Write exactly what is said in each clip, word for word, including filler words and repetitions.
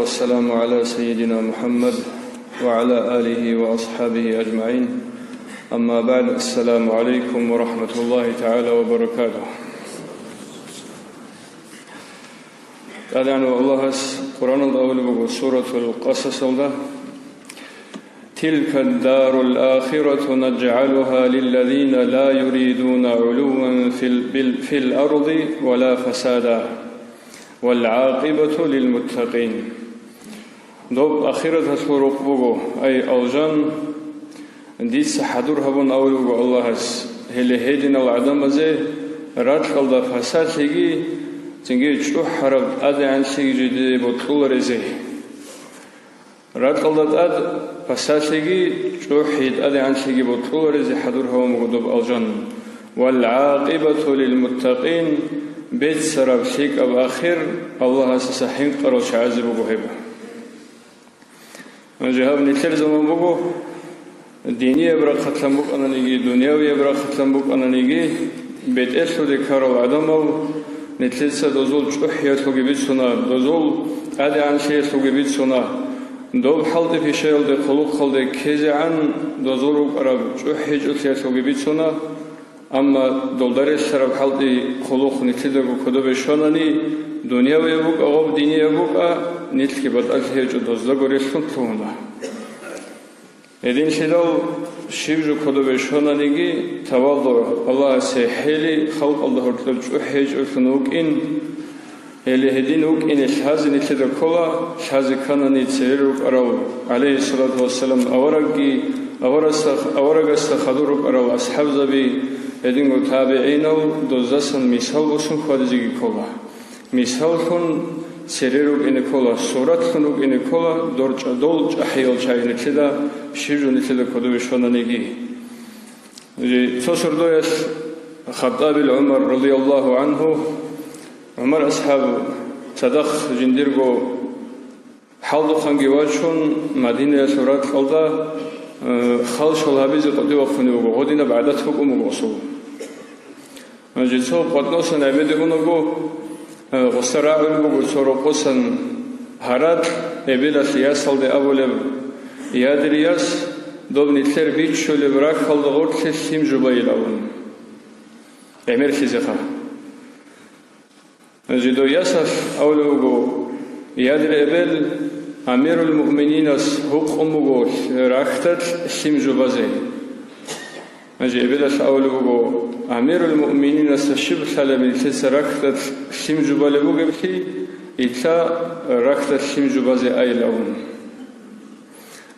والسلام على سيدنا محمد وعلى آله وأصحابه أجمعين. أما بعد، السلام عليكم ورحمة الله تعالى وبركاته. ТӀадегӀанав Аллагьас Къуръаналда абулеб буго, Суратул Къасасалда: «تلك الدار الآخرة نجعلها للذين لا يريدون علوا في ال-، بال-، في الأرض ولا فسادا والعاقبة للمتقين». Доб ахираталъул рукъ буго, ай алжан, дица хӀадур гьабун абулеб буго Аллагьас, гьеле гьединал гӀадамазе ракьалда пасалъиги, цинги чӀухӀараб тӀадегӀанлъиги жидее бокьуларезе. Ракьалда тӀад пасалъиги, чӀухӀи тӀадегӀанлъиги бокьуларезе хӀадур гьабун буго доб алжан. «والعاقبة للمتقين», беццараб лъикӀаб ахир Аллагьасаса хӀинкъарал чагӀазе буго гьеб. Гьанже гьаб нилъер заман буго, динияб рахъалъан букӀананиги, дунявияб рахъалъан букӀананиги, бетӀерлъуде ккарал гӀадамал, нилъеца дозул чӀухӀиялъулги бицуна, дозул тӀадегӀанлъиялъулги бицуна, доб хӀалтӀи-пишаялде, хъулухъалде ккезегӀан дозул рукӀараб чӀухӀичӀолъиялъулги бицуна. Амма долда релълъараб хӀалтӀи-хъулухъ нилъедаго кодобе щванани, дунявияб букӀа, гъоб динияб букӀа, нилъги батӀалъи гьечӀо, доздаго релълъун лъугьуна. Гьединлъидал щиб жо кодобе щвананиги, тавалдугӀ, Аллагьасе хӀели, халкъалда гьоркьор чӀухӀи гьечӀолъун вукӀин, гьеле гьедин вукӀине лъазе нилъеда ккола, лъазе кканани церер рукӀарав, гӀалейхиссалату вассалам, аварагги, авараса-, аварагасда хадур рукӀарал асхӀабзаби, гьединго табигӀинал, доздасан мисал босун хьвадизеги ккола. Мисаллъун церер рукӀине ккола, суратлъун рукӀине ккола, дорчӀа-, дол чӀахӀиял чагӀи нилъеда, щиб жо нилъеда кодове щвананиги. Жи-, цо сордоялъ Хаттабил ГӀумар, радияллагьу гӀангьу, ГӀумар асхӀаб цадахъ жиндирго хӀалдухъанги вачун, Мадинаялъул ракьалда, э, хал-шал гьабизе къотӀи вахъунев вуго, гъодинаб гӀадат букӀун буго гъосул. Гьанже цо къотӀносан гӀемеде унаго, э, гъоса рагӀулеб буго цо рокъосан гьаракь, эбелалъ ясалде абулеб: «Я, дир яс, доб нилъер биччулеб рахьалда гъорлъе лъим жубайилан», гӀемерлъизеха. Жидо ясалъ абулеб буго: «Я, дир эбел, амирул муъмининас гьукъун буго рахьдалъ лъим жубазе». Гьанже эбелалъ абулеб буго: «Амирул муъмининасда щиб лъалеб нилъеца рахьдалъ лъим жубалеб бугеблъи, илъа рахьдалъ лъим жубазе айилавун».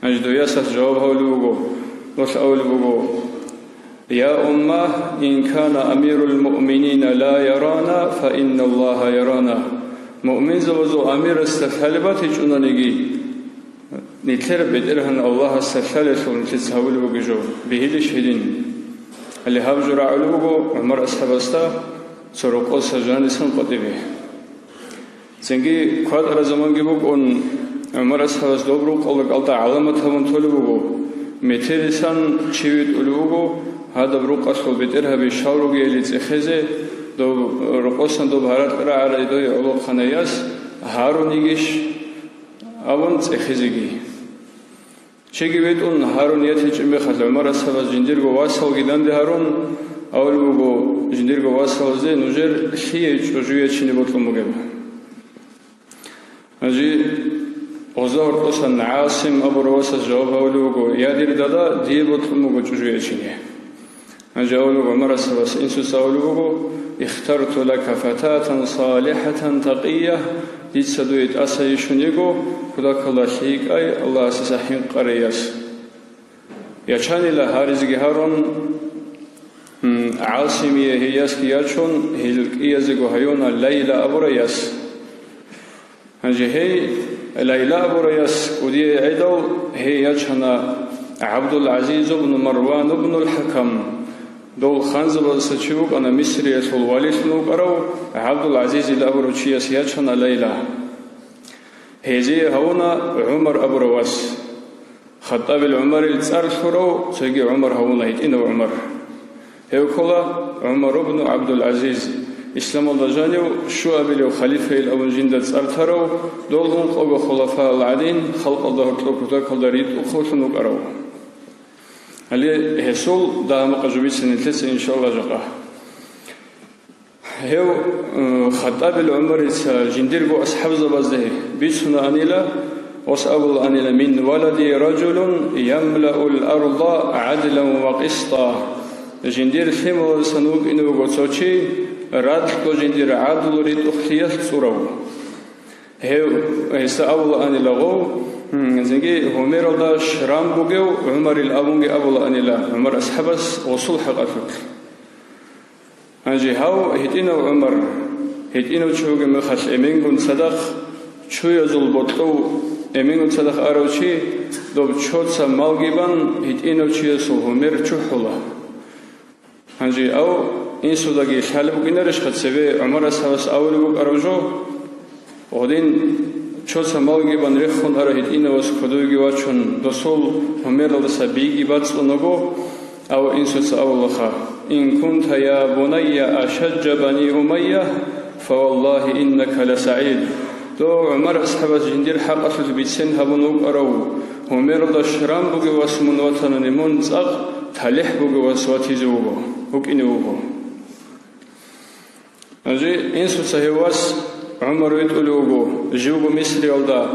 Гьанже дов ясалъ жаваб гьавулеб буго, нолъ абулеб буго: «Я умма, ин кана амирул муъминина ла ярана, фа инналлагьа ярана». Муъминзабазул амирасда лъалеб батичӀунаниги, нилъер БетӀергьан Аллагьасда лъалелъул нилъеца гьавулеб бугеб жо, бегьилищ гьедин? Гьале гьаб жо рагӀулеб буго ГӀумар асхӀабасда цо рокъоса жанисан къватӀибе. Цинги кватӀара заманги букӀун, ГӀумар асхӀабас доб рукъалда кӀалда гӀаламат гьабун толеб буго, метерисан чи витӀулев вуго, гьадаб рукъалъул бетӀергьаби щал ругели цӀехезе, доб рокъосан доб гьаракь рагӀарай дой гӀолохъанай яс гьарун йигищ абун цӀехезеги. Чиги витӀун гьарун ятичӀеб мехалъ, ГӀумар асхӀабас жиндирго васалги данде гьарун, абулеб буго жиндирго васалазе: «Нужер лъие чӀужу ячине бокьун бугеб?» Гьанже гъоза гьоркьосан ГӀасим абурав васас жаваб гьавулев вуго: «Я, дир дада, дие бокьун буго чӀужу ячине». Гьанже абулеб буго ГӀумар асхӀабас, инсуца абулеб буго: «Ихтарту лака фататан салихатан такъия», дица дуе тӀаса йищун йиго, кутакалда лъикӀай, Аллагьасаса хӀинкъарай яс. Ячанила гьаризеги гьарун, м, ГӀасимие гьей ясги ячун, гьел кӀиязего гьаюна Лайла абурай яс. Гьанже гьей Лайла абурай яс кӀудияй гӀедал, гьей ячана ГӀабдул-ГӀазиз ибн Марван ибнул ХӀакам. Дол ханзабазаса чи вукӀана, Мисриялъул валилъун вукӀарав ГӀабдул-ГӀазизил абурав чияс ячана Лайла. Гьезие гьавуна ГӀумар абурав вас. Хаттабил ГӀумарил цӀар лъурав цоги ГӀумар гьавуна, гьитӀинав ГӀумар. Гьев ккола ГӀумар ибну ГӀабдул-ГӀазиз. Исламалда жанив щуабилев халифайил абун жинда цӀар тарав, дол ункъого хулафаал гӀадин, халкъалда гьоркьор кутакалда ритӀухъавлъун вукӀарав. Гьале гьесул дагьа-макъа жо бицин нилъеца, иншалла, жакъа. Гьев, э, Хаттабил ГӀумарица жиндирго асхӀабзабазде бицунаанила, ос абулаанила: «Мин валади ражулун ямлаул арда гӀадлан ва къиста». Жиндир лъималдасан вукӀине вуго цо чи, ракьго жиндир гӀадлу ритӀухълъиялъ цӀурав. Гьев, гьесда абулаанила гъов, м, цинги гьумералда шрам бугев ГӀумарил абунги абулаанила ГӀумар асхӀабас гъосул хӀакъалъулъ. Гьанже гьав гьитӀинав ГӀумар, гьитӀинав чи вугеб мехалъ эменгун цадахъ чуязул бокьов, эменгун цадахъ арав чи, доб чоца малги бан гьитӀинав чиясул гьумер чухӀула. Гьанже гьав инсудаги лъалеб букӀинарищха цебе ГӀумар асхӀабас абулеб букӀараб жо? Гъодин чоца малги бан рехун ара гьитӀинавас кодовеги вачун, досул гьумералдаса биги бацӀцӀунаго, ав инсуца авулаха: «Ин кунта, я бунайя, ашаджа бани Умайя, фаваллагьи иннака ласагӀид». Дов ГӀумар асхӀабас жиндир хӀакъалъулъ бицен гьабун вукӀарав, гьумералда шрам бугев вас мун ватанани, мун цӀакъ талихӀ бугев вас ватизе вуго, вукӀине вуго. Гьанже инсуца гьев вас ГӀумар витӀулев вуго, живго Мисриялда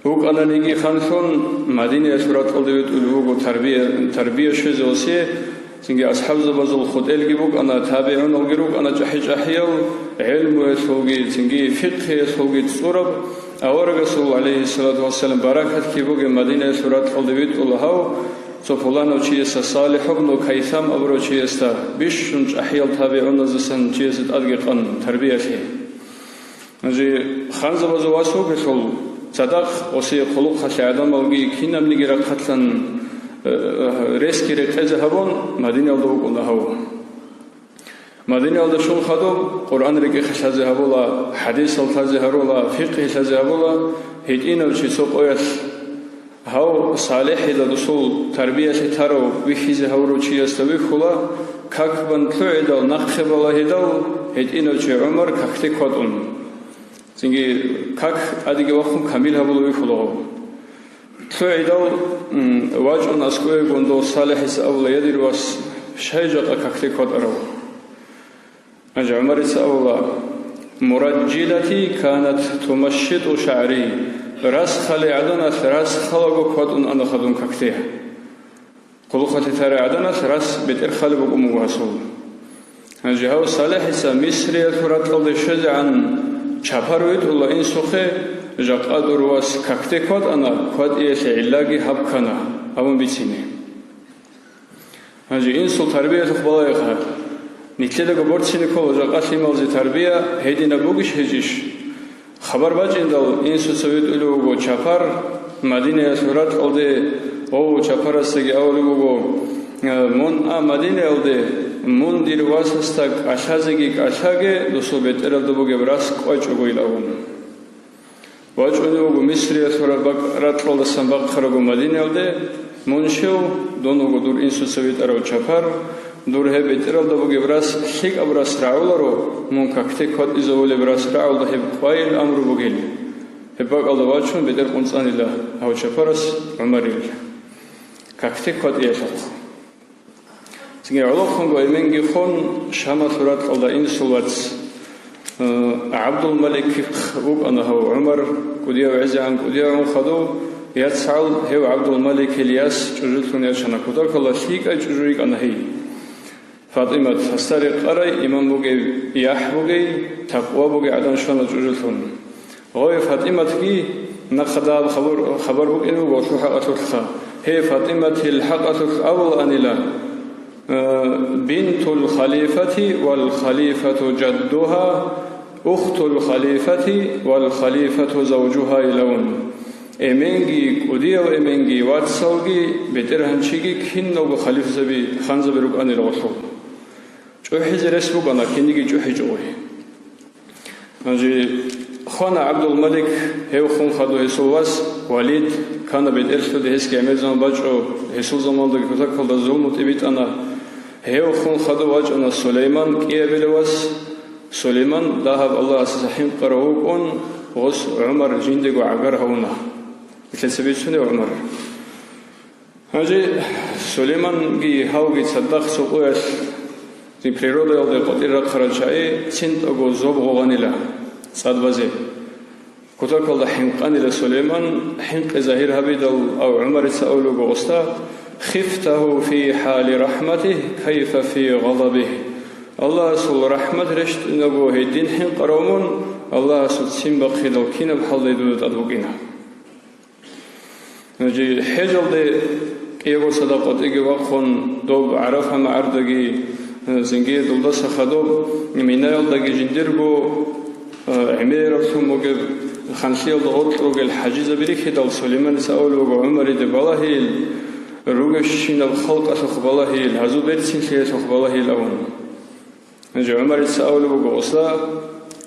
вукӀананиги ханлъун, Мадинаялъул ракьалде витӀулев вуго тарбия, тарбия щвезе гьесие, цинги асхӀабзабазул хутӀелги букӀана, табигӀуналги рукӀана чӀахӀи-чӀахӀиял, гӀелмуялъулги, цинги фикъгьиялъулги цӀураб, аварагасул, гӀалайгьиссалату вассалам, баракат ккиб бугеб Мадинаялъул ракьалде витӀула гьав, цо пуланав чиясда, Салихь ибну Кайсам абурав чиясда, бищун чӀахӀиял табигӀуназдасан чиясда тӀадги къан тарбиялъе. Гьанже ханзабазул вас вугелъул, цадахъ гьесие хъулухъалъе гӀадамалги кинабниги рахъалъан, э, ресги рекъезе гьабун, Мадиналда вукӀуна гьав. Мадиналда щун хадуб, Къуръан рекӀехъе лъазе гьабула, хӀадисал лъазе гьарула, фикъгьи лъазе гьабула, гьитӀинав чи цо къоялъ. Гьав Салихьида досул тарбиялъе тарав вихьизе гьавурав чиясда вихьула, как бан лъугӀидал нахъе балагьидал, гьитӀинав чи ГӀумар какде кватӀун. Цинги как тӀадеги вахъун камил гьабула вихьула гьав. ЛъугӀидал, м, вачӀун аскӀовегун дов Салихьица абула: «Я дир вас, щай жакъа какде кватӀарав?» Гьанже ГӀумарица абула: «Мураджилати канат тумашшиту шагӀри». Рас хале гӀаданалъ рас халаго кватӀун ана хадун какде. Хъулухъалъе тарай гӀаданалъ рас бетӀер халеб букӀун буго гьасул. Гьанже гьав Салихьица Мисриялъул ракьалде щвезегӀан чапар витӀула инсухъе, жакъа дур вас какде кватӀана, кватӀиялъе гӀиллаги гьаб ккана, абун бицине. Гьанже инсул тарбиялъухъ балагьиха. Нилъедаго борцине ккола жакъа лъималазе тарбия гьединаб бугищ гьечӀищ? Хабар бачӀиндал, инсуца витӀулев вуго чапар Мадинаялъул ракьалде, гъов чапарасдаги абулеб буго: «Э, мун а Мадинаялде, мун дир васасда кӀалъазеги кӀалъаге, досул бетӀералда бугеб рас кӀвачӀого», — ил абун. ВачӀунев вуго Мисриялъул раб-, ракьалдасан бахъарабго Мадинаялде, мун щив, дун вуго дур инсуца витӀарав чапар, дур гьеб бетӀералда бугеб рас лъикӀаб рас рагӀуларо, мун какде кватӀизавулеб рас рагӀулда гьеб къвайил амру бугел. Гьеб бакӀалда вачун бетӀер къунцӀанила гьав чапарас ГӀумарил. Какде кватӀиялъухъ. Цинги гӀолохъанго эменги хун, Шамалъул ракьалда инсул вац, э, ГӀабдулмалик вукӀана гьав. ГӀумар кӀудияв гӀезегӀан кӀудияв гӀун хадув, яцгӀал гьев ГӀабдулмаликил яс чӀужулъун ячана, кутакалда лъикӀай чӀужу йикӀана гьей. ФатӀимат, гьасда рекъарай, иман бугей, яхӀ бугей, такъва бугей гӀадан щвана чӀужулъун. Гъой ФатӀиматги нахъа дагьаб хабар, хабар букӀине буго гьелъул хӀакъалъулъха. Гьей, ФатӀиматил хӀакъалъулъ абулаанила: «Э, бинтул халифати вал халифату жаддугьа, ухтул халифати вал халифату завжугьа», — илавун. Эменги, кӀудияв эменги, вацалги, бетӀергьанчиги киналго халифзаби, ханзаби рукӀанила гъолъул. ЧӀухӀизе рес букӀана, киниги чӀухӀичӀого. Гьанже хвана ГӀабдулмалик, гьев хун хадув гьесул вас Валид, ккана бетӀерлъуде, гьесги гӀемер заман бачӀо, гьесул заманалдаги кутакалда зулму тӀибитӀана. Гьев хун хадув вачӀана Сулейман, кӀиабилев вас, Сулейман дагьаб Аллагьасдаса хӀинкъарав вукӀун, гъос ГӀумар жиндего гӀагар гьавуна. Нилъеца бицунев ГӀумар. Гьанже Сулейманги гьавги цадахъ цо къоялъ, природалде къватӀир рахъарал чагӀи цинтӀаго зоб гъугъанила цӀад базе. Кутакалда хӀинкъанила Сулейман, хӀинкъи загьир гьабидал, ав ГӀумарица авлуго гъосда: «Хифтагьу фи хӀали рахӀматигь, кайфа фи гъадабигь». Аллагьасул рахӀмат рещтӀинаго гьедин хӀинкъарав мун, Аллагьасул ццин бахъидал кинаб хӀалдай дуда тӀад букӀина. Нуж хӀежалде кӀиявго цадахъ къватӀире вахъун, доб ГӀарафа магӀардаги, э, цинги дулдаса хадуб Минаялдаги жиндирго, э, гӀемераллъун бугеб, ханлъиялда гъоркь ругел хӀажизаби рихьидал, Сулейманица авулеб буго ГӀумариде балагьейил, ругебщинаб халкъалъухъ балагьейил, гьазул берцинлъиялъухъ балагьейил абун. Гьанже ГӀумарица абулеб буго гъосда: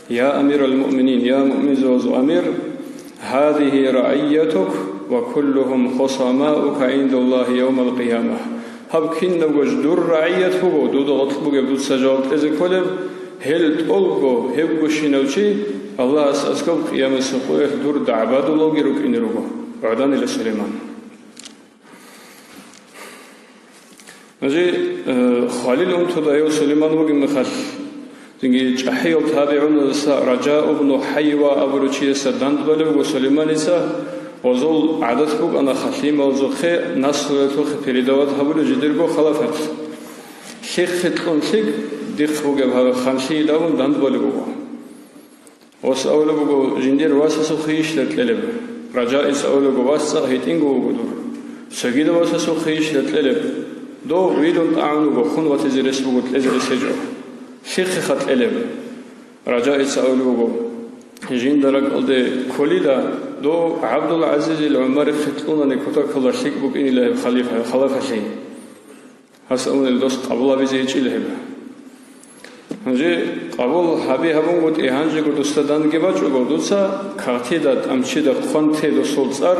«Я амирал муъминин, я муъминзабазул амир, гьазигьи рагӀиятук ва куллугьум хусамаука гӀиндаллагьи явмал къиямагь». Гьаб кинабго дур рагӀият буго, дуда гъоркь бугеб, дуца жаваб кьезе кколеб, гьел тӀолго, гьебгощинав чи Аллагьас аскӀоб къиямасеб къоялъ дур дагӀбадулалги рукӀине руго, гӀаданила Сулейман. Гьанже, э, хвалил унтуда гьев Сулейман вугеб мехалъ, цинги чӀахӀиял табигӀуназда Ража ибну ХӀайва абурав чиясда дандбалев вуго Сулейманица, гъозул гӀадат букӀана халималазухъе наслуялъухъе передавать гьабулев жидерго халафат. Лъихъе кьун лъикӀ дихъ бугеб гьаб ханлъиялъ абун дандбалев вуго. Гъос абулеб буго: «Жиндир васасухъейищ кьелеб? Ражаица абулеб буго: Вас цӀакъ гьитӀинго вуго дур. Цогидаб васасухъейищ кьелеб? Дов вилун тӀагӀун вуго, хун ватизе рес буго, кьезе рес гьечӀо. Лъихъеха кьелеб?» Ражаица абулеб буго: «Жинда ракӀалде кколила, дов ГӀабдул-ГӀазизил ГӀумарихъе кьунани кутакалда лъикӀ букӀинила гьеб халифа, халафалъи». Гьас абунел дос къабул гьабизе гьечӀила гьеб. Гьанже къабул гьаби гьабунгутӀи, гьанжего досда данде бачӀого, дуца кагътида, тӀамчида хъван те досул цӀар,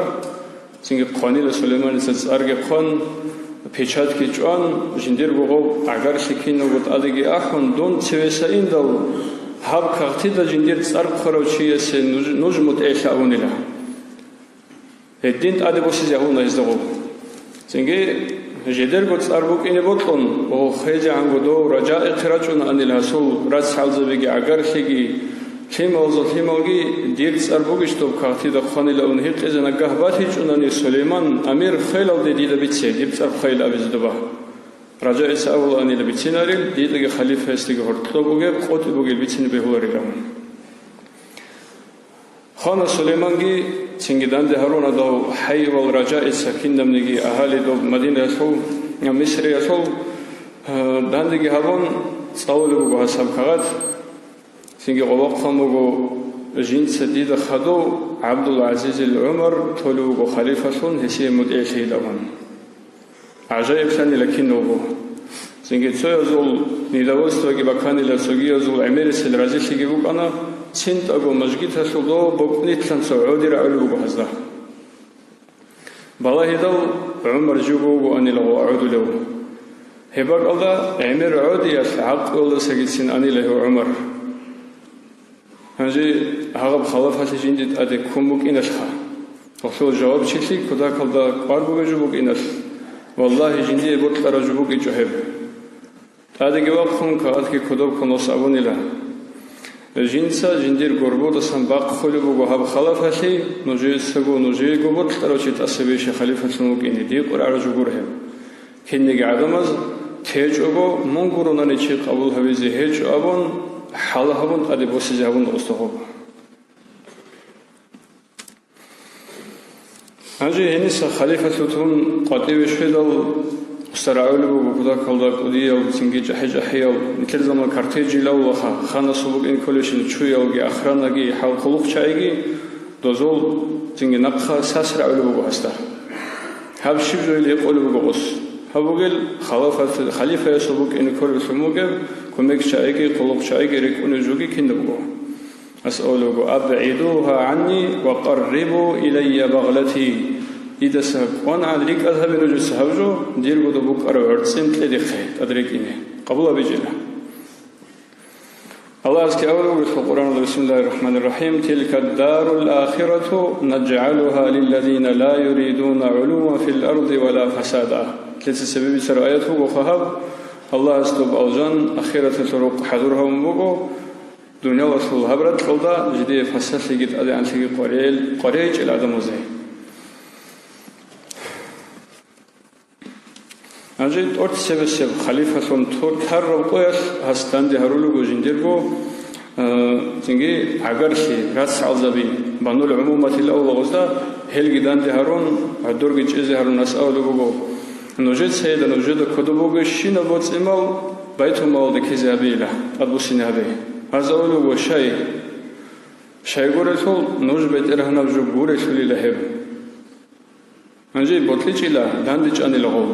цинги хъванила Сулейманица цӀарги хъван, печатги чӀван, жиндирго гъоб гӀагарлъи киналго тӀадеги ахӀун, дун цевеса индал, гьаб кагътида жиндир цӀар хъварав чиясе нуж, нуж мутӀигӀлъа абунила. Гьедин тӀаде босизе гьавуна гьезда гъоб. Цинги жидерго цӀар букӀине бокьун, о, хвезегӀанго дов Ражаихъе рачӀунаанила гьасул рацгӀалзабиги гӀагарлъиги, лъималазул лъималги, дир цӀар бугищ доб кагътида хъванилаун гьикъизе нагагь батичӀунани, Сулейман амир, хвелалде дида бице, дир цӀар хъвайила абизе доба. Ражаица абулаанила бицинарил, дидаги халифаясдаги гьоркьоб бугеб, къотӀи бугел бицине бегьуларилан. Хана Сулейманги цинги данде гьаруна дов ХӀайвал Ражаица, кинабниги агьали доб Мадинаялъул, Мисриялъул, э, дандеги гьабун, цӀалулеб буго гьас гьаб кагъат. Цинги гъолохъан буго жинца дида хадув ГӀабдул-ГӀазизил ГӀумар толев вуго халифалъун, гьесие мутӀигӀлъейилан. ГӀажаиблъанила киналго. Цинги цоязул недовольствоги баканила, цогиязул гӀемерисел разилъиги букӀана, цинтӀаго мажгиталъул дов бокӀнилъан цо гӀодир гӀолеб буго гьазда. Балагьидал ГӀумар живго вугоанила гъо гӀодулев. Гьеб бакӀалда гӀемер гӀодиялъ гӀакълуялдасагицин анила гьев ГӀумар. Гьанже гьагъаб халафалъи жинде тӀаде ккун букӀиналъха, гьелъул жавабчилъи кутакалда кӀвар бугеб жо букӀиналъ, валлагьи, жиндие бокьараб жо букӀинчӀо гьеб. ТӀадеги вахъун, кагъатги кодоб ккун гъос абунила. Жинца жиндир горбудасан бахъулеб буго гьаб халафалъи, нужецаго, нужеего бокьарав чи тӀасабища халифалъун вукӀине, дие кӀвар гӀараб жо гуро гьеб. Кинниги гӀадамаз течӀого, мун гуронани чи къабул гьабизе гьечӀо абун, хӀала гьабун тӀаде босизе гьабун гъосда гъоб. Гьанже гьениса халифалъутун къватӀиве щведал, гъосда рагӀулеб буго кутакалда кӀудиял, цинги чӀахӀи-чӀахӀиял, нилъер заман кортежи лъалаха, ханасул букӀин кколебщинаб чуялги, охранаги, гьал хъулухъчагӀиги, дозул цинги нахъа сас рагӀулеб буго гьасда. Гьаб щиб жойил гьекъолеб буго гъос. Гьаб бугел халифа-, халифаясул букӀине кколеблъун бугеб, кумекчагӀиги, хъулухъчагӀиги, рекӀунеб жоги кинабго. Гьас абулеб буго: «АбгӀидугьа гӀанни ва къаррибу илайя багълати». Дидаса кӀванагӀан рикӀкӀад гьабе нужеца гьаб жо, дирго доб букӀараб гӀорцӀи кье дихъе тӀад рекӀине. Къабул гьабичӀила. Аллагьас абулеб буго Къуръаналда: «Бисмиллагьир рахӀманир рахӀим. Тилка дарул ахирату наджгӀалугьа лиллазина ла юридуна гӀулувван фил арди ва ла фасада». Лъица цебе бицараб аят буго гьаб. Аллагьас доб алжан ахираталъул рукъ хӀадур гьабун буго, дуниялалъул гьаб ракьалда жидее фасадлъиги тӀадегӀанлъиги къваригӀел-, къваригӀинчӀел гӀадамазе. Гьанже тӀоцебесеб халифалъун ту-, тарраб къоялъ гьас данде гьарулего жиндирго, э, цинги гӀагарлъи, рацгӀалзаби, банул гӀумуматил авлагъузда гьелги данде гьарун, гӀодорги чӀезе гьарун, гьас абулеб буго: «Нужецайила нужеда кодоб бугебщинаб боцӀи-мал байтулмалалде ккезе гьабейила, тӀадбуссине гьабе». Гьаз абулеб буго: «Щай? Щайгурелъул нуж бетӀергьанаб жо гурелъулила гьеб». Гьанже бокьичӀила, дандечӀанила гъов.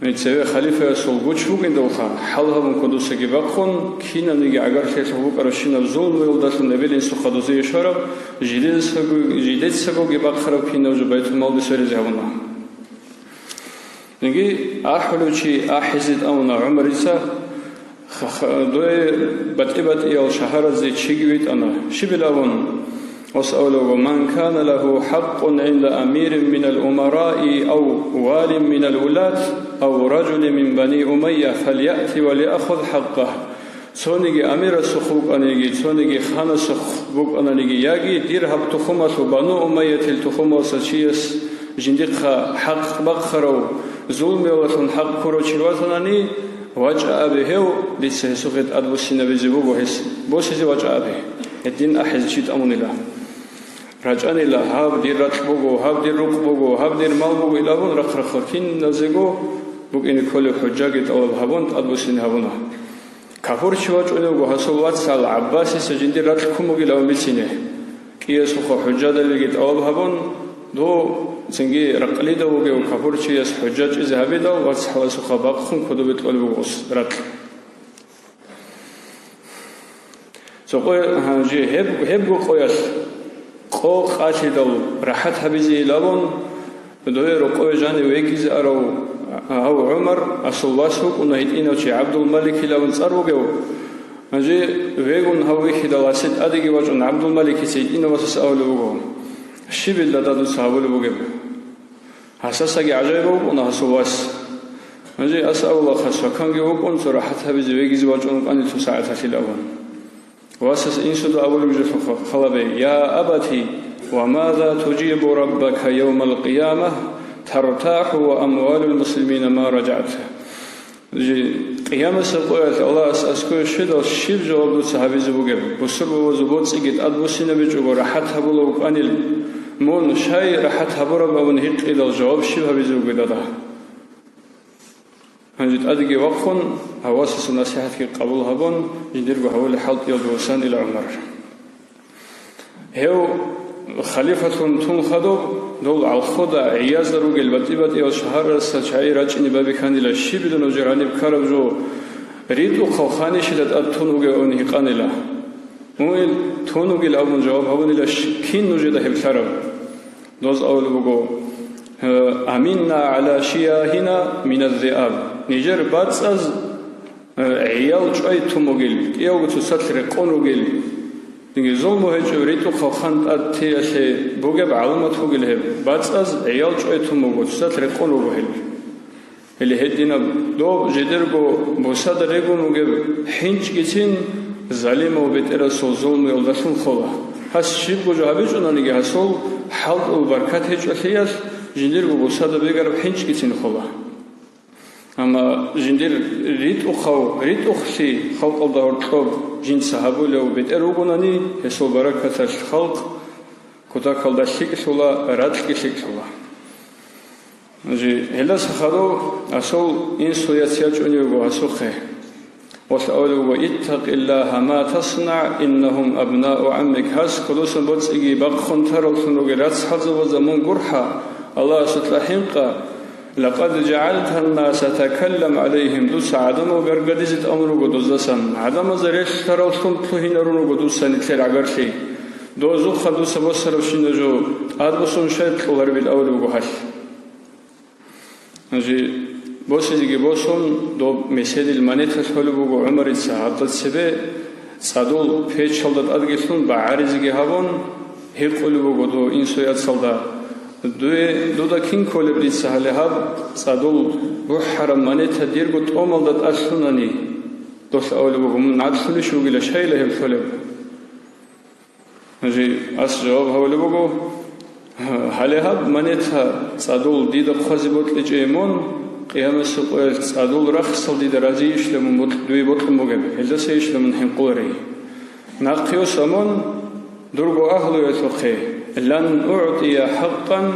Гьей, цеве халифаясул гуч бугиндалха, хӀал гьабун кодосаги бахъун, кинабниги гӀагарлъиялъул букӀарабщинаб зулмуялдалъун эбел-инсухъа дозие щвараб, жидецаго-, жидецагоги бахъараб кинаб жо байтулмалде сверизе гьабуна. Цинги ахӀулев чи ахӀизе тӀамуна ГӀумарица, ха-, ха-, дое батӀи-батӀиял шагьаразе чиги витӀана. Щибил абун, гьас абулеб: «Ман кана лагьу хӀакъун гӀинда амирин минал умараи ав валин минал вулат ав ражулин мин бани Умайя, фальяти ва лиахуз хӀакъагь». Цониги амирасухъ вукӀаниги, цониги ханасухъ букӀананиги, яги дир гьаб тухумалъул, Бану Умайятил тухумалса чияс жиндихъа хӀакъ бахъарав, зулмуялдалъун хӀакъ ккурав чи ватанани, вачӀа абе гьев, дица гьесухъе тӀадбуссинабизе буго гьес, босизе вачӀа абе, гьедин ахӀизе чи тӀамунила. РачӀанила, гьаб дир ракь буго, гьаб дир рукъ буго, гьаб дир мал буго, ил абун рахъ-рахъал киназего букӀине кколеб хӀужжаги тӀалаб гьабун, тӀадбуссине гьабуна. Капурчи вачӀунев вуго гьасул вацал ГӀаббасица жиндир ракь ккун бугилан бицине. КӀиясухъа хӀужжадабиги тӀалаб гьабун, дов цинги ракълида вугев капурчияс хӀужжа чӀезе гьабидал, вацгӀаласухъа бахъун кодобе кьолеб буго гьес ракь. Цо къо-, гьанже гьеб-, гьебго къоялъ къо къалъидал рахӀат гьабизе илавун, дое рокъове жанив вегизе арав гьав ГӀумар, асул вас вукӀуна гьитӀинав чи ГӀабдулмаликилавун цӀар вугев. Гьанже вегун гьав вихьидал, гьасе тӀадеги вачӀун, ГӀабдулмаликица гьитӀинав васас абулеб буго: «Щиб илда дуца гьабулеб бугеб?» Гьасасаги гӀажаиб вукӀуна гьасул вас. Гьанже ас авлахъас ваканги вукӀун, цо рахӀат гьабизе вегизе вачӀун вукӀанил цо сагӀаталъил аван. Васас инсуда абулеб жо халабе: «Я абати, ва маза туджибу раббака явмал къиямат, тартаху ва амвалул муслимина ма раджагӀат». Жи, къиямасеб къоялъ Аллагьас аскояб щведал щиб жаваб дуца гьабизе бугеб? Бусурбабазул боцӀиги тӀадбуссинабичӀого рахӀат гьабулев вукӀанил, мун щай рахӀат гьабураб абун гьикъидал жаваб щиб гьабизе бугеб дада? Гьанже тӀадеги вахъун, гьав васасул насихӀатги къабул гьабун, жиндирго гьавулел хӀалтӀиялда вуссанила ГӀумар. Гьев халифалъун тун хадуб, дол гӀалхуда гӀиязда ругел батӀи-батӀиял шагьаралдаса чагӀи рачӀине бабихьанила, щибила нужер гьаниб ккараб жо, ритӀухъав ханищила тӀад тун вугеван гьикъанила. Мун тун вугил абун жаваб гьабунила, щ-, кин нужеда гьеб лъараб? Доз абулеб буго: «Аминна гӀала шиягьина миназ-зиаб». Нижер бацӀаз, э, гӀиял чӀвай тун бугел, кӀиявго цоцалъ рекъон ругел. Динги зулму гьечӀев ритӀухъав хан тӀад теялъе бугеб гӀаламат бугел гьеб, бацӀаз гӀиял чӀвай тун буго, цоцалъ рекъон руго гьел. Гьеле гьединаб доб жидерго бусада регун вугеб хӀинчӀгицин залимав бетӀерасул зулмуялдалъун хола. Гьас щибго жо гьабичӀонаниги, гьасул хӀалтӀул баркат гьечӀолъиялъ жиндирго бусада бегараб хӀинчӀгицин хола. Амма жиндир ритӀухъав, ритӀухълъи халкъалда гьоркьоб жинца гьабулев бетӀер вугонани, гьесул баракаталъ халкъ кутакалда лъикӀлъула, ракьги лъикӀлъула. Жи, гьелдаса хадув асул инсул яц ячӀунев вуго гьасухъе. Валъ абулев вуго: «Иттакъиллагьа ма таснаъ, иннагьум абнау гӀаммик». Гьас кодосан боцӀиги бахъун тараллъун ругел рацгӀалзабазда мун гурхӀа, Аллагьасукьа хӀинкъа. «Лакъад жагӀалтаннаса такаллам гӀалайгьим», дуца гӀадамал гаргадизе тӀамун руго доздасан. ГӀадамазда релълъараллъун лъугьинарун руго дуца нилъер гӀагарлъи. Дозухъа дуца босарабщина жо, тӀадбуссун щай кьоларебил абулеб буго гьалъ. Гьанже босизеги босун, доб меседил манеталъ гьолеб буго ГӀумарица, гьабда цебе цӀадул печалда тӀадги лъун багӀаризеги гьабун, гьикъулеб буго дов инсуе яцалда: «Дуе, дуда кин кколеб дица гьале гьаб цӀадул бухӀараб монета дирго тӀомалда тӀад лъунани?» Долъ абулеб буго: «Мун гӀадлъунищ вугила, щайила гьеб лъолеб?» Гьанже ас жаваб гьабулеб буго: «Гьале гьаб монета цӀадул дида хъвазе бокьичӀей мун, Къиямасеб къоялъ цӀадул рахсал дида разийищила мун бокь-, дуе бокьун бугеб, гьелдасайищила мун хӀинкъуларей? Нахъе йоса мун дурго агьлуялъухъе: лан угӀтӀия хӀакъан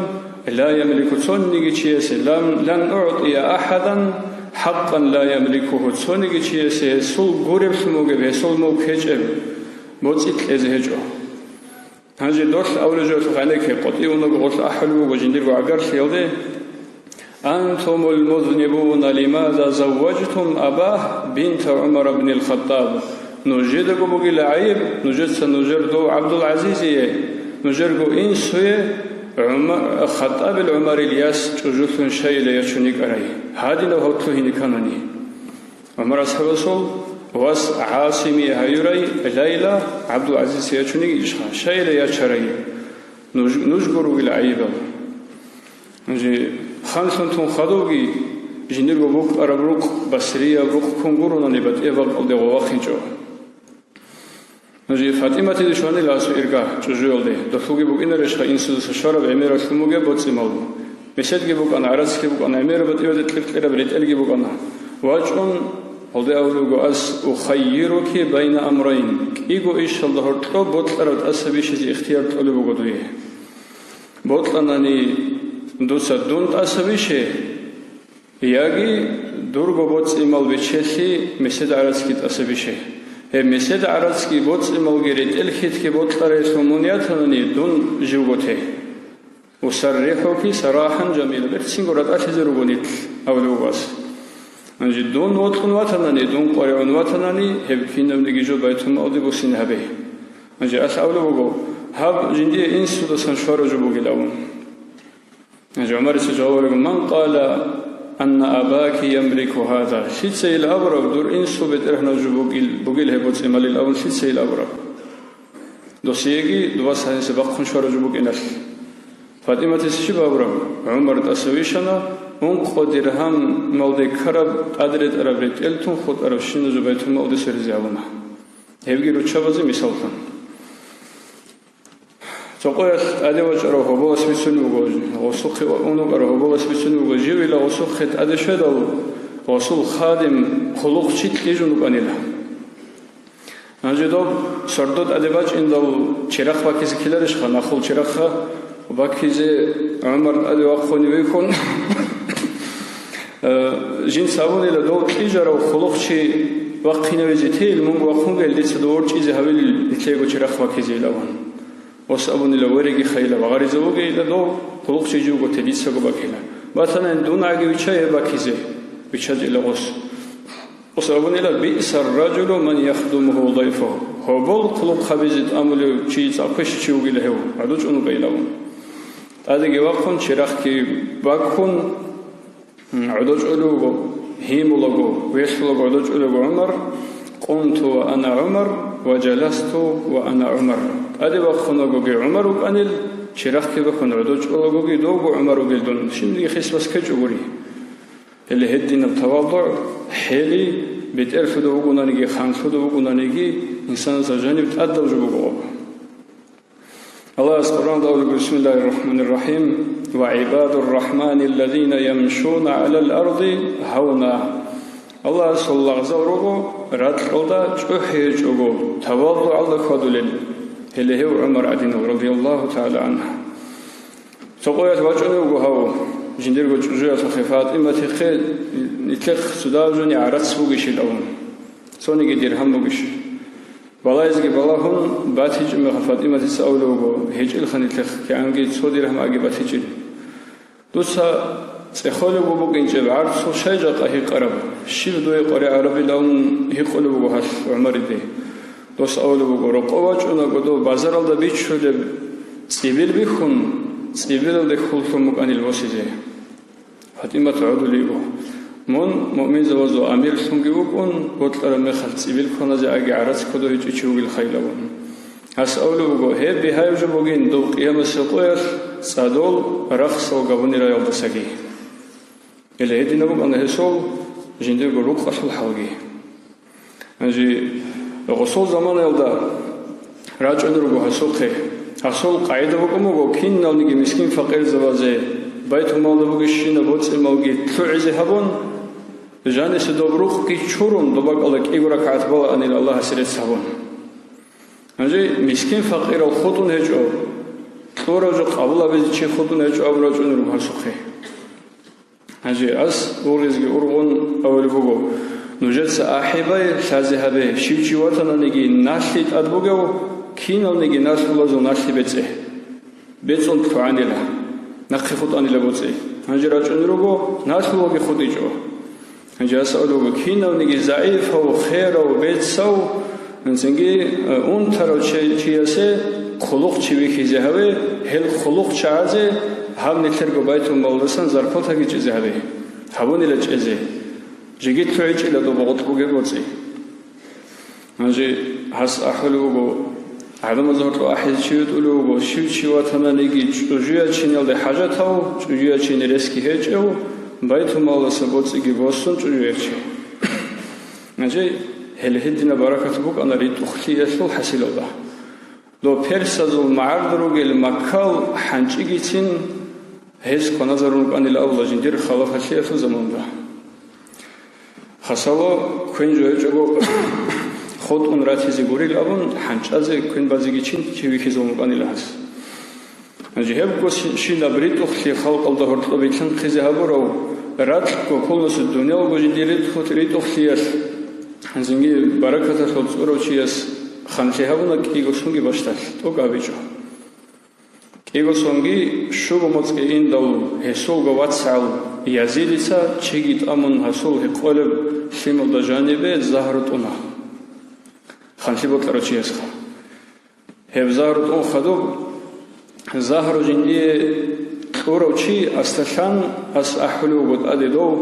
ла ямлику цониги чиясе, лан, лан угӀтӀия ахӀадан хӀакъан ла ямликуху цониги чиясе гьесул гуреблъун бугеб, гьесул мулк гьечӀеб боцӀи кьезе гьечӀо». Гьанже долъ авлужалъ гӀенекке къотӀи унаго гъолъ ахӀулеб буго жиндирго гӀагарлъиялде: «Антумул музнибуна, лимаза завважтум абагь бинта ГӀумар ибнил Хаттаб?» Нужедаго бугила гӀайиб, нужеца нужер дов ГӀабдул-ГӀазизие, нужерго инсуе ГӀума-, Хаттабил ГӀумарил яс чӀужулъун щайила ячун йикӀарай. Гьадинаб гьав лъугьине кканани. ГӀумар асхӀабасул вас ГӀасимие гьаюрай Лайла ГӀабдул-ГӀазизица ячунигичӀха, щайила ячарай, нуж, нужго ругел гӀайибал. Нуж ханлъун тун хадубги, жиндирго букӀараб рукъ, басрияб рукъ ккун гуронани батӀияб бакӀалде гъов вахъинчӀо. Нуж ФатӀиматиде щванила асу ирга чӀужуялде, долъулги букӀинарешха инсудаса щвараб гӀемералъун бугеб боцӀи-мал. Меседги букӀана, гӀарацги букӀана, гӀемераб батӀиялде кьир-кьираб ретӀелги букӀана. ВачӀун, гьалде абулеб буго: «Ас ухаййируки байна амрайн», кӀиго ишалда гьоркьоб бокьараб тӀаса бищизе ихтияр кьолеб буго дуе. Бокьанани дуца дун тӀаса бище, яги дурго боцӀи-мал биччалъи месед гӀарацги тӀаса бище. Гьеб месед гӀарацги боцӀи-малги ретӀел хьитги бокьарайлъун мун ятанани, дун живго те. «Усаррихьуки сарахан жамила», берцинго ратӀалъизе руго нилъ, абулеб буго ас. Гьанже дун вокьун ватанани, дун къваригӀун ватанани, гьеб кинабниги жо байтулмалде буссине гьабе. Гьанже алъ абулеб буго: «Гьаб жиндие инсудасан щвараб жо бугилан». Гьанже ГӀумарица жаваб гьабуго: «Ман къала анна абаки ямлику гьаза?» Лъицайил абураб дур инсул бетӀергьанав жо бугил, бугил гьеб боцӀи-малил абун лъицайил абураб? Досиеги дубас гьаниса бахъун щвараб жо букӀиналъ. ФатӀиматица щиб абураб? ГӀумар тӀаса вищана, ункъо диргьамалде ккараб тӀад ретӀараб ретӀел тун хутӀарабщинаб жо байтулмалде сверизе гьабуна. Гьебги руччабазе мисаллъун. Цо къоялъ тӀаде вачӀарав гьоболас бицунеб буго, гъосухъе унукъарав гьоболас бицунеб буго, живила гъосухъе тӀаде щведал, гъосул хадим хъулухъчи кьижун вукӀанила. Гьанже доб сордо тӀаде бачӀиндал, чирахъ бакизе ккеларищха, нахул чирахъа бакизе ГӀумар тӀаде вахъун вихьун, э, жинца абунила: «Дов кьижарав хъулухъчи вахъинавизе тейил, мунго вахъун гел, дица дов ворчӀизе гьавилил нилъего чирахъ бакизейилан». Ос абунила: «Вереги хайила, вагъаризавугейила дов, хъулухъчи живго те, дицаго бакила. Батанани дун гӀаги виччай гьеб бакизе». ВиччачӀила гъос. Ос абунила: «Биъсар ражулу ман яхдумуху дайфу». Гьобол хъулухъ гьабизе тӀамулев чи цӀакъ квеш чи вугила гьев, гӀодов чӀун вукӀайилавун. ТӀадеги вахъун, чирахъги баккун, гӀодочӀулев вуго, гьимулаго, вехьулаго гӀодочӀулев вуго ГӀумар: «Къумту ва ана ГӀумар, ва жаласту ва ана ГӀумар». ТӀаде вахъунагоги ГӀумар вукӀанил, чирахъги бахъун гӀодочӀулагоги довго ГӀумар вугел дун, щибниги хисбас ккечӀо гури. Гьеле гьединаб тавадугӀ, хӀели, бетӀерлъуда вугонаниги, ханлъуда вугонаниги, инсанасда жаниб тӀадаб жо буго. Аллагьас Къуръанда абулеб: «Бисмиллагьир рахӀманир рахӀим. Ва гӀибадур рахӀмани ллазина ямшуна гӀалал арди гьавна». Аллагьасул лагъзал руго ракьалда чӀухӀи гьечӀого, тавадугӀалда хьвадулел. Гьеле гьев ГӀумар гӀадинав, радияллагьу тагӀала гӀангьу. Цо къоялъ вачӀунев вуго гьав, жиндирго чӀужуялъухъе ФатӀиматихъе, нилъехъ цо дагьаб жони гӀарац бугищилан, цониги диргьам бугищ. Балагьизеги балагьун, батичӀеб мехалъ ФатӀиматица абулеб буго: «ГьечӀелха нилъехъ кигӀанги цо диргьам аги батичӀин. Дуца цӀехолеб букӀинчӀеб гӀарцул щай жакъа гьикъараб? Щиб дуе къваригӀарабилан?» гьикъулеб буго гьалъ ГӀумариде. Дос абулеб буго: «Рокъов вачӀунаго дов базаралда бичулеб цӀибил бихьун, цӀибилалде хьул лъун букӀанил босизе». ФатӀимат гӀодулеб буго. Мун муъминзабазул амирлъунги вукӀун, бокьараб мехалъ цӀибил кваназе аги гӀарац кодо гьечӀев чи вугилха илан. Гьас абулеб буго, гьеб бигьаяб жо бугин доб къиямасеб къоялъ цӀадул рахсал габунираялдасаги. Гьеле гьединаб букӀана гьесул жиндирго рукъалъул хӀалги. Гьанже гъосул заманаялда рачӀун руго гьасухъе. Гьасул къагӀида букӀун буго, киналниги мискин-факъирзабазе байтулмалда бугебщинаб боцӀи-малги лъугӀизе гьабун, жаниса доб рукъги чурун, доб бакӀалда кӀиго ракагӀат балаанил Аллагьасе рецц гьабун. Гьанже мискин-факъирал хутӀун гьечӀо, кьурав жо къабул гьабизе чи хутӀун гьечӀо абун рачӀун руго гьасухъе. Гьанже ас ургъизги ургъун абулеб буго, нужеца ахӀи бай, лъазе гьабе, щив чи ватананиги налъи тӀад бугев, киналниги налъулазул налъи бецӀе. БецӀун лъугӀанила, нахъе хутӀанила боцӀи. Гьанже рачӀунел руго, налъулалги хутӀичӀо. Гьанже ас абулеб буго, кинавниги загӀипав, херав, бецав, цинги, э, унтарав чи-, чиясе хъулухъчи вихьизе гьаве, гьел хъулухъчагӀазе гьаб нилъерго байтулмалдасан зарплатаги чӀезе гьаве, гьабунила чӀезе, жеги лъугӀичӀила доба гъоркь бугеб боцӀи. Гьанже гьас ахӀулев вуго, гӀадамазда гьоркьоб ахӀизе чи витӀулев вуго, щив чи ватананиги чӀужуячиналде хӀажатав, чӀужуячин ресги гьечӀев, байтулмалдаса боцӀиги босун чӀужуячи. Гьанже гьел гьединаб баракат букӀана ритӀухълъиялъул хӀасилалда. Доб персазул магӀарда ругел Маккал хӀанчӀигицин гьез кваназарун рукӀанила абула жиндир халафалъиялъул заманда. Хасало квен жо гьечӀого хутӀун ратизе гурил абун, хӀанчӀазе квен базеги чин чи вихьизабун рукӀанила гьас. Гьанже гьебго щи-, щинаб ритӀухълъи халкъалда гьоркьоб битӀунхъизе гьабурав, ракьго полностью дунялго жиндир ритӀухъ-, ритӀухълъиялъ, гьанжинги баракаталъул цӀурав чияс ханлъи гьабуна кӀиго сонги бащдалъ, тӀокӀаб гьечӀо. КӀиго сонги щуго моцӀги индал гьесулго вацгӀал Язидица чиги тӀамун гьасул гьекъолеб лъималда жанибе загьру тӀуна. Ханлъи бокьарав чиясха. Гьеб загьру тӀун хадуб, загьру жиндие кьурав чи асалъан ас ахӀулев вуго тӀаде дов,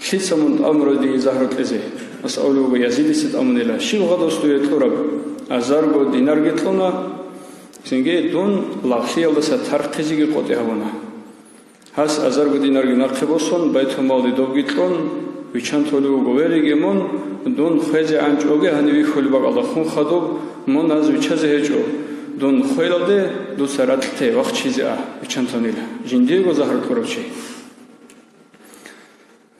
лъица мун тӀамурав дие загьру кьезе? Ас абулев вуго, Язидица тӀамунила. Щиб гъадос дуе кьураб? Азарго динарги кьуна, цинги дун лагълъиялдаса тархъизеги къотӀи гьабуна. Гьас азарго динарги нахъе босун, байтулмалде добги кьун, виччан толев вуго, вериги мун, дун хвезе гӀанчӀоге гьанив вихьулеб бакӀалда хун хадуб, мун гьаз виччазе гьечӀо, дун хвелалде дуца ракьте вахчизе а, виччан тонила, жиндиего загьру кьурав чи.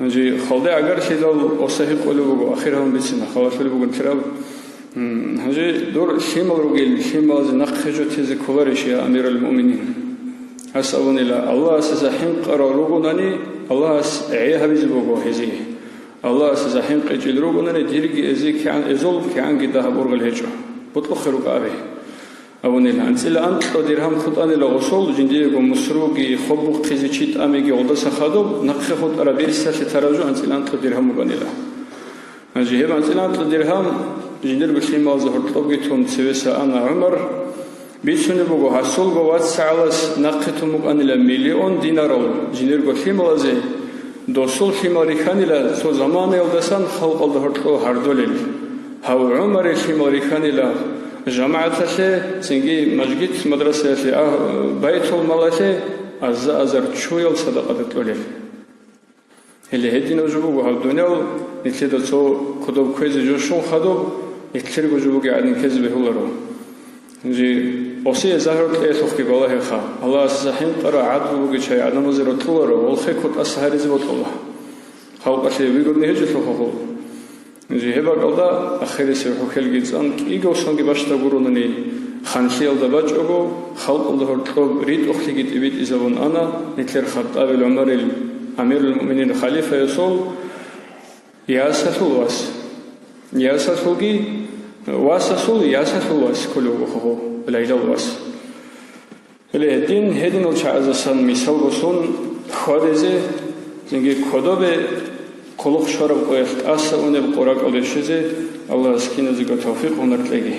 Гьанже халде гӀагарлъидал оса гьикъулеб буго, ахир гьабун бицина, халалъулеб бугин кираб. М, гьанже дур лъимал ругел, лъималазе нахъе жо тезе кколарищ, я амирал муъминин? Гьас абунила, Аллагьасе захӀинкъарал ругонани, Аллагьас гӀей гьабизе буго гьезие. Аллагьасе захӀинкъичӀел ругонани, дирги эзе кигӀан, эзул кигӀанги дагьаб ургъел гьечӀо. Бокьухъе рукӀа абе. Абунила, анцӀила анкьа диргьам хутӀанила гъосул, жиндиего мусруги, хоб бухъизе чи тӀамиги гъолдаса хадуб, нахъе хутӀараб бирсалъе тараб жо анцӀила анкьа диргьам букӀанила. Гьанже гьеб анцӀила анкьа диргьам жиндирго лъималазда гьоркьобги тун цевеса ана ГӀумар. Бицунеб буго, гьасулго вацгӀалас нахъе тун букӀанила миллион динарал жиндирго лъималазе, досул лъимал рихьанила цо заманаялдасан халкъалда гьоркьоб гьардолел. Гьав ГӀумарил лъимал рихьанила жамагӀаталъе, цинги мажгит-мадрасаялъе, агь-, байтулмалалъе аза-азар чуял садакъада кьолел. Гьеле гьединаб жо буго гьаб дуниял, нилъеда цо кодоб кквезе жо щун хадуб, нилъерго жо бугеб гӀадин ккезе бегьуларо. Жи, осие загьру кьеялъухъги балагьеха, Аллагьас захӀинкъарал гӀадлу бугеб чагӀи гӀадамазе рокьуларо, волхъе кутӀас гьаризе бокьула. Халкъалъе вигодни гьечӀелъухъа хъул. Жи, гьеб бакӀалда ахирисеб хӀухьелги цӀан кӀиго сонги бащдаб гурони, ханлъиялда бачӀого, халкъалда гьоркьоб ритӀухълъиги тӀибитӀизабун ана нилъер Хаттабил ГӀумарил, амирул муъминин халифаясул, ясалъул вас. Ясалъулги, васасул ясалъул вас кколев вуго, Лайлал вас. Гьеле гьедин, гьединал чагӀазасан мисал босун хьвадизе, цинги кодобе хъулухъ щвараб къоялъ тӀаса унеб къо ракӀалде щвезе Аллагьас киназего тавфикъ гьунар кьеги.